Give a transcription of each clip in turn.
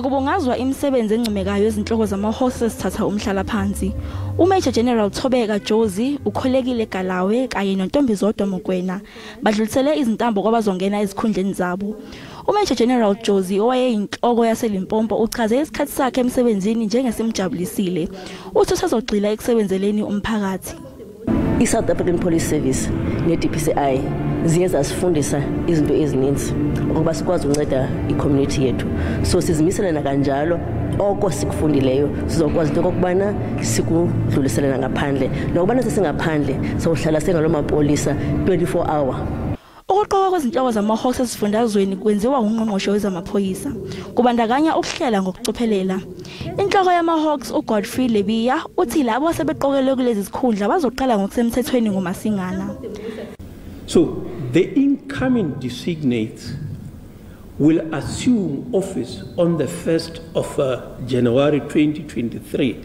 Bekubungazwa imisebenzi encomekayo ezinhloko zama-Hawks ezithatha umhlalaphansi. UMajor General Thobeka Jozi, uKholekile Galawe kanye noNtombizodwa Mokoena badlulisele izintambo kwabazongena ezikhundleni zabo. UMajor General Jozi, owayeyinhloko yaseLimpopo, uchaze isikhathi sakhe emsebenzini njengesimjabulisile. Uthi usazogxila ekusebenzeleni umphakathi. I-South African Police Service ne-DPCI ziye zasifundisa izinto ezininzi ukuba sikwazi ukunceda i-community yethu. So sizimisele nakanjalo oko sikufundileyo sizokwazi into okokubana sikudlulisele ngaphandle, nokubana sesingaphandle sawuhlala sengalo mapolisa 24 hour. Ukuqokwa kwezinhloko zama-Hawks esifundazweni kwenziwa ungqongqoshe wezamaphoyisa, kubandakanya ukuhlela ngokucophelela. Inhloko yama-Hawks uGodfrey Lebeya uthi labo asebeqokelwe kulezi zikhundla bazoqala ngokusemthethweni ngoMasingana. So the incoming designates will assume office on the 1st of January 2023,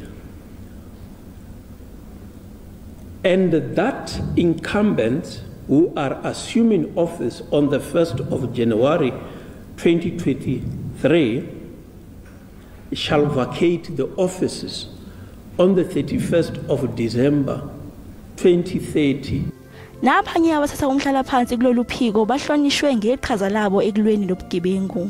and that incumbents who are assuming office on the 1st of January 2023 shall vacate the offices on the 31st of December 2030. Nabanye abathatha umhlalaphansi kulolu phiko bahlonishwe ngeqhaza labo ekulweni nobugebengu.